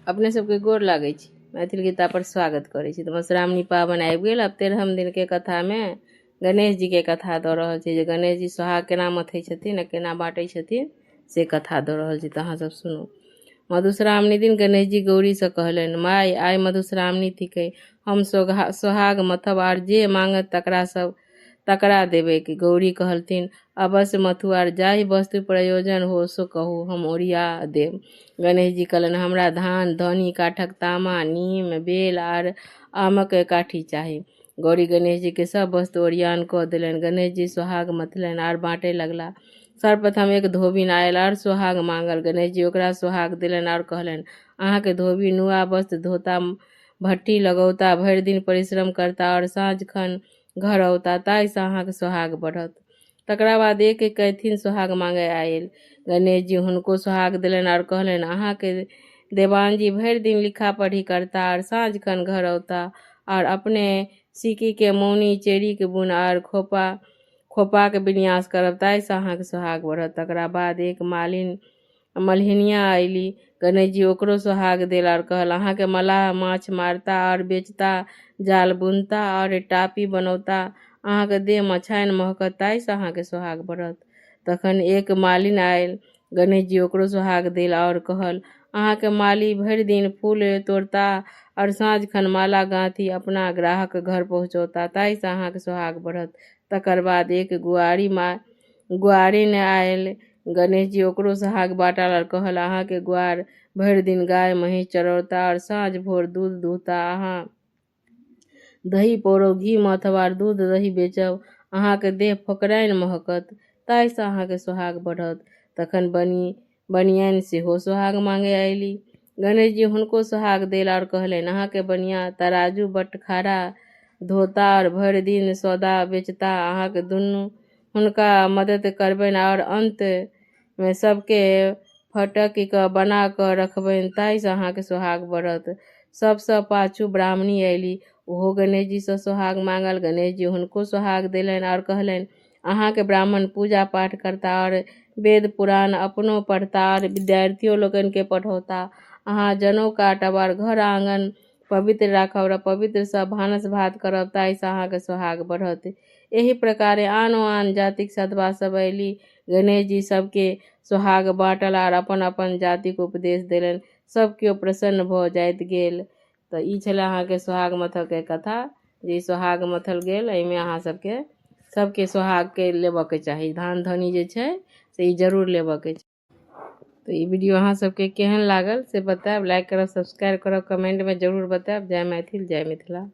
अपने सबके गोर लागै छी, मैथिल गीता पर स्वागत करै छी। तऽ मधुश्रावणी पाबनि आबि गेल। आब 13म दिनके कथामे गणेश जीके कथा दऽ रहल छी जे गणेश जी सोहाग केना मथै छथिन आ केना बाँटै छथिन से कथा दऽ रहल छी। तऽ अहाँ सब सुनू। मधुश्रावणी दिन गणेश जी गौरीसँ कहलनि, माय आइ मधुश्रावणी थिकै, हम सोहाग मथब आर जे मांगत तकरा सब तकरा देबै। गौरी कहलथिन, अवश्य मथु आर जाहि वस्तु प्रयोजन हो सो कहू, हम ओरिया देब। गणेश जी कहलनि, हमरा धान धनी काठक तामा नीम बेल आर आमक काठी चाही। गौरी गणेश जी के सब वस्तु ओरियान कऽ देलनि। गणेश जी सोहाग मथलनि आर बाँटय लगला। सर्वप्रथम एक धोबिन आयल आर सोहाग मांगल। गणेश जी ओकरा सोहाग देलनि आर कहलनि, अहाँके धोबी नुआ वस्त्र धोता, भट्टी लगौता, भरि दिन परिश्रम करता और साँझ खन घर औता, ताहिसँ अहाँके सोहाग बढ़त। तकरा बाद एक कैथिन सोहाग मांगे आयल। गणेश जी हुनको सोहाग देलनि आर कहलनि, अहाँके देवान जी भरि दिन लिखा पढ़ी करता आर साँझ खन घर औता आर अपने सिक्कीके मौनी चेरीके बुन आर खोपाके विन्यास करब, ताहिसँ अहाँके सोहाग बढ़त। तकरा बाद एक मालिन मलहिनिया अयली। गणेश जी ओकरो सोहाग देल आर कहल, अहाँके मलाह माछ मारता और बेचता, जाल बुनता और टापी बनौता, अहाँके देह मछाइन महकत, ताहिसँ अहाँके सोहाग बढ़त। तखन एक मालिन आयल। गणेश जी ओकरो सोहाग देल और कहल, अहाँके माली भरि दिन फूल तोड़ता और साँझ खन माला गाँथी अपना ग्राहक घर पहुँचौता, ताहिसँ अहाँके सोहाग बढ़त। तकर बाद एक गुआरिन आयल। गणेश जी ओकरो सोहाग बाँटल और कहल, अहाँके गुआर भरि दिन गाय महींस चरौता और साँझ भोर दूध दुहता, अहाँ दही पौरब, घी मथब आर दूध दही बेचब, अहाँके देह फोकराइन महकत, ताहिसँ अहाँके सोहाग बढ़त। तखन बनियाइन सेहो सोहाग मांगे अयली। गणेश जी हुनको सोहाग देल और कहलनि, अहाँके बनिया तराजू बटखारा धोता और भरि दिन सौदा बेचता, अहाँके दुनू हुनका मदद करबनि और अंत मे सबके फटकि कऽ बना कऽ रखबनि, ताहिसँ अहाँके सोहाग बढ़त। सबसँ पाछू ब्राह्मणी अयली। ओहो गणेश जीसँ सोहाग मांगल। गणेश जी हुनको सोहाग देलनि और कहलनि, अहाँके ब्राह्मण पूजा पाठ करता और वेद पुराण अपनो पढ़ता और विद्यार्थियों लोकनिके पढ़ौता, अहाँ जनउ काटब और घर आँगन पवित्र राखब और पवित्रसँ भानस भात करब, ताहिसँ अहाँके सोहाग बढ़त। एहि प्रकारे आनो आन जातिक सधवा सब अयली। गणेश जी सबके सोहाग बाँटल आर अपन अपन जातिक उपदेश देलनि। सब केओ प्रसन्न भऽ जाइत गेल। तऽ ई छलै अहाँके सोहाग मथऽके कथा, जे ई सोहाग मथल गेल। एहिमे अहाँ सबके सबके सोहागके लेबऽके चाही, धान धनी जे छै से ई जरूर लेबऽके चाही। तऽ ई वीडियो अहाँ सबके केहन लागल से बतायब। लाइक करब, सब्सक्राइब करब, कमेंटमे जरूर बतायब। जय मैथिल, जय मिथिला।